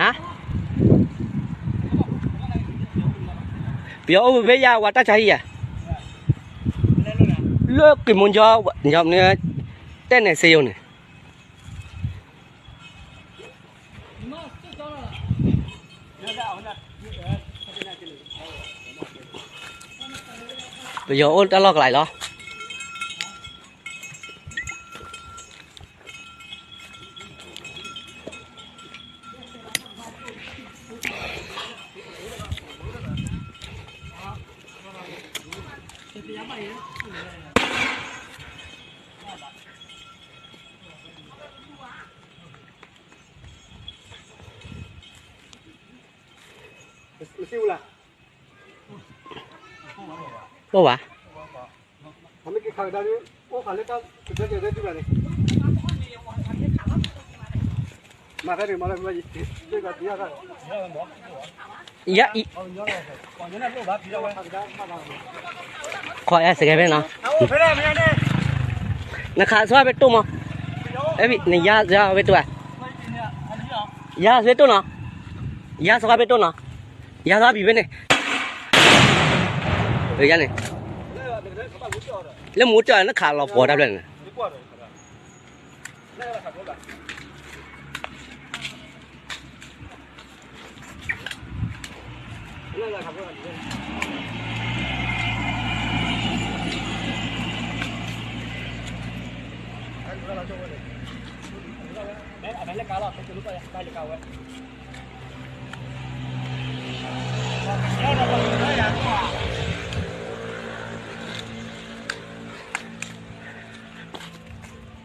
ဟါ, ပယီၤအိၣ်ဖဲယၤ ဝၤတၢ်ဆါဟံၣ်ယၤ, လၢကံၢ်မူကၠီ, တဲန့ၣ်စ့ယိၤန့ၣ်, ပယီၤအိၣ်တၢ်လီၢ်ကလၤလီၤ. အိၣ်ဘၣ်. ယၤအံၤ, ခွဲစကဲဖဲနီၤ, နခးဆှါဖဲတိၢ်မး, အဲၣ်ဘံၣ် နယါဆှါဖဲတိၢ်ဧါ, ယါဆှါဖဲတိၢ်နီၤ, ယါဆှါဖဲတိၢ်နီၤ, ယါဆှါဘံၣ်ဖဲန့ၣ်, ယါန့ၣ်, လၢမူတၢ်နခးလီၤပှီၤတၢ်ဖျၢၣ်န့ၣ်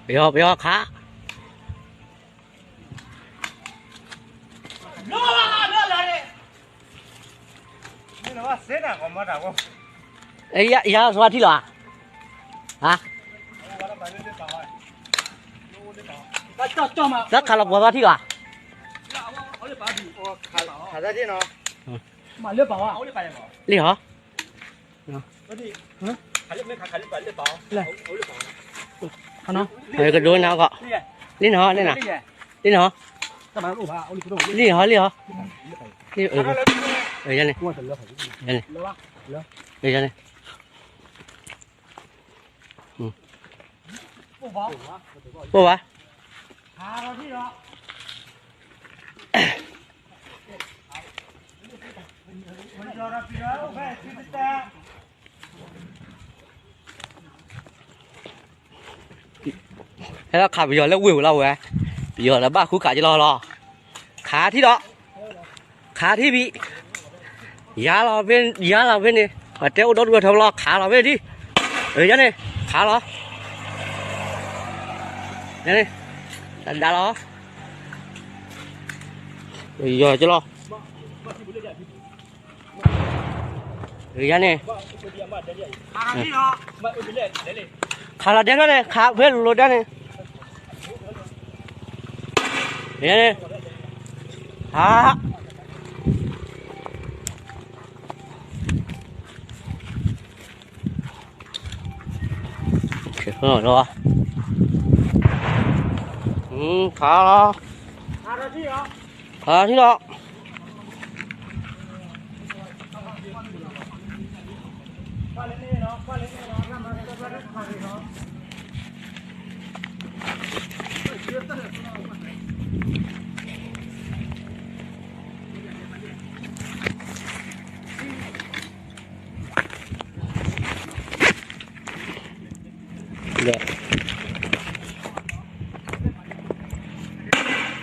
ပယီၤ ပယီၤခး ယါစီၤထံလီၤဧါ, သးခးလီၤပှီၤစီၤထံလီၤဧါ, လံဟီ, ကဒိနၤဂီၢ်, လံနဟီ လံနဟီ, လံနဟီ, လံနဟီ, လံနဟီ, ယန့ၣ်, ယန့ၣ်, ယန့ၣ်, ပိၢ်ဘၣ်. ဟဲလီၤခးပယီၤလၢဝ့ၢ်ဝဲလီၤဝဲ, ပယီၤလၢဘၣ်ဃုခးက့ၤလီၤလီၤ, ခးထံၣ်ဒီး, ခးထံၣ်ဘံၣ်, ယါလီၤဖဲ, ယါလီၤဖဲန့ၣ်, ပှၤတဲအိၣ်ဒီဒူၣ်ထီလီၤ ခးလီၤဖဲဒံ, ယန့ၣ်, ခးလီၤ, ယန့ၣ်, တဒါလီၤ, ယီၤကလီၤ. ယၤန့ၣ်, ခးလီၤဒဲလီၤန့ၣ်, ခးဖဲလိၤဒဲန့ၣ်, ယၤန့ၣ်, ခး ခါလီၤ, ခါလီၤထံလီၤ.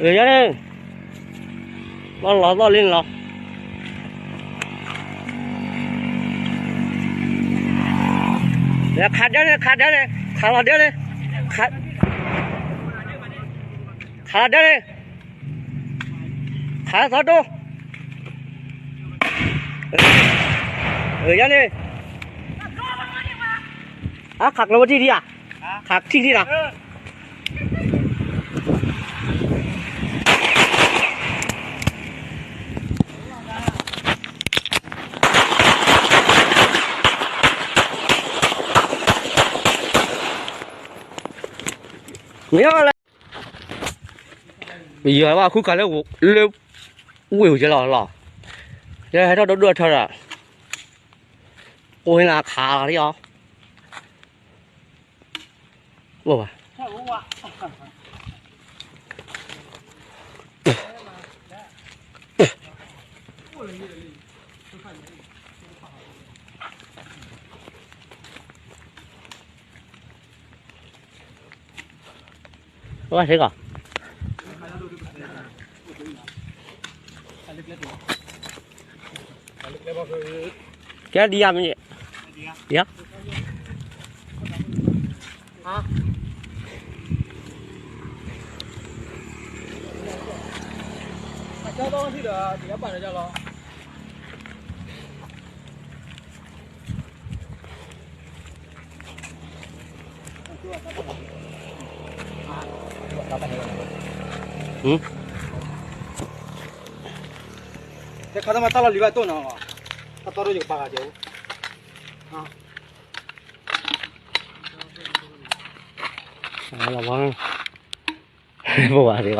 ယၤန့ၣ်, လီၤလီၤသီၣ်လံလီၤ. ခးဒဲန့ၣ်, ခးဒဲန့ၣ်, ခးလီၤဒဲန့ၣ်, ခးလီၤဒဲန့ၣ်, ခးသီဒိၣ်. ယၤန့ၣ်, အခးကျိဝဲထံၣ်ထံၣ်ဧါ, ခးထံၣ်ထံၣ်လီၤ. မ့ၢ်လၢ ပယီၤဘၣ်ဃုခးလၢ, လၢ ဝ့ၢ်ဝံၤကလီၤလီၤ, ယဟဲထီၣ်ဒိၣ်ဒိၣ်ထီထီၣ်ဒီး, အိၣ်ဟဲလၢအခါလီၤလံအီၤ, အိၣ်ဘၣ်, ဝဲစ့ၢ်ကီး, ကဲဒံးယါမ့ၢ်, ဒံးယါ, တဲခါတမၤတၢ်လီၤလံၤဘၣ်တိၢ်နီၤ, တၢ်တီရိယကပာ်ဂၤကဲ, လီၤဝါ, ဘိၣ်ဝါစ့ၢ်ကီး,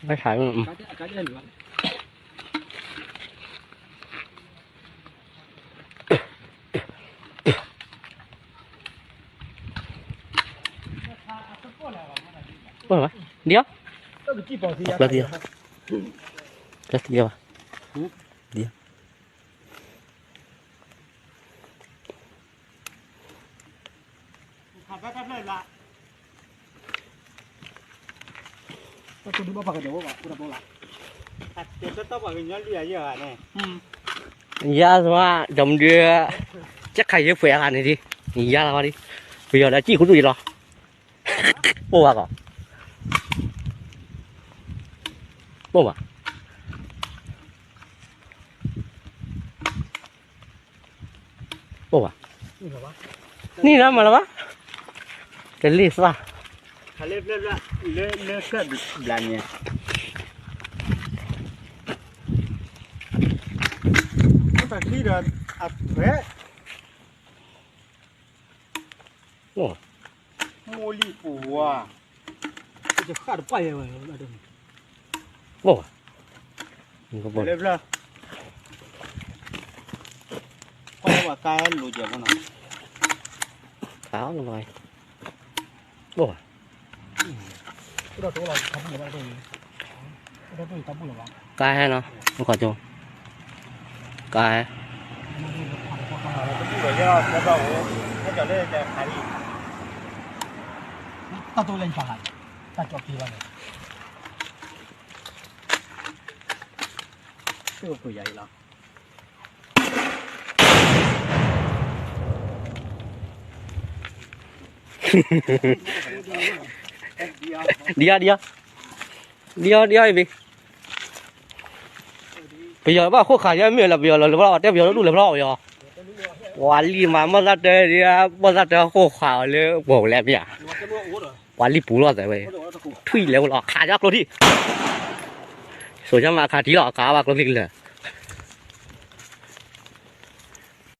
ဘၣ်ဆၣ်, ဒံးအီၤ, ကျဲသံလီၤဘၣ်, ဒံးအီၤ, ယါသဝါ ဒီးမဒုး ကၠဲခါယဲပှဲၤအဂၤန့ၣ်ဒ်, ယါလီၤဝဲဒ်, ပယီၤဒီးကံၣ်ခူသူၣ်ယလီၤ, အိၣ်ဝဲကီး, အိၣ်ဘၣ် အိၣ်ဘၣ်, နံၣ်လၢမၤလၢၤဘၣ်, တလ့ၣ်သၣ်, လၢလၢဘျါန့ၣ်, တၢ်ချံဒီးအထွဲ, မိၢ်လံၣ်ပူၤဝါ, တဃၣ်တပၢ်ယဲ, လၢဘျါ, ကွၢ်ဝဲကါလိၤကဲဖိနီၤ, ကါလီၤ, ကါဟဲနီၤ, မ့ၢ်ကီၢ်ကၠိ, ကါဟဲ, တၢ်တိၢ်လၢညါ, တၢ်ကၠီၣ်က့ၤဘၣ်န့ၣ်, တၢ်ကၠီၣ်က့ၤယၤအံၤလီၤ. ဒံအီၤ ဒံအီၤ ဒံအီၤ ဒံအီၤအံၤဘ့ၣ်, ပယီၤဘၣ်ခိၣ်ခးယဲမ့ၢ်လၢပယီၤလၢလၢဘၣ် တဲပယီၤလၢဒူၣ်လၢဖျီအီၤပယီၤ, ပှၤလံၣ်မး မီၢ်သၣ်တၢ်ဒံး မီၢ်သၣ်တၢ်ခိၣ်ခးအီၤလၢပှၤလဲၣ်မ့ၢ်ဧါ, ပှၤလံၣ်ပူၤလီၤသးဝဲ, ထွံၣ်လဲၤအိၣ်လီၤ ခးယကျိထံၣ်, စိၤညါမးခးထံလီၤ ခးဘၣ်ကျိချံကလၢာ်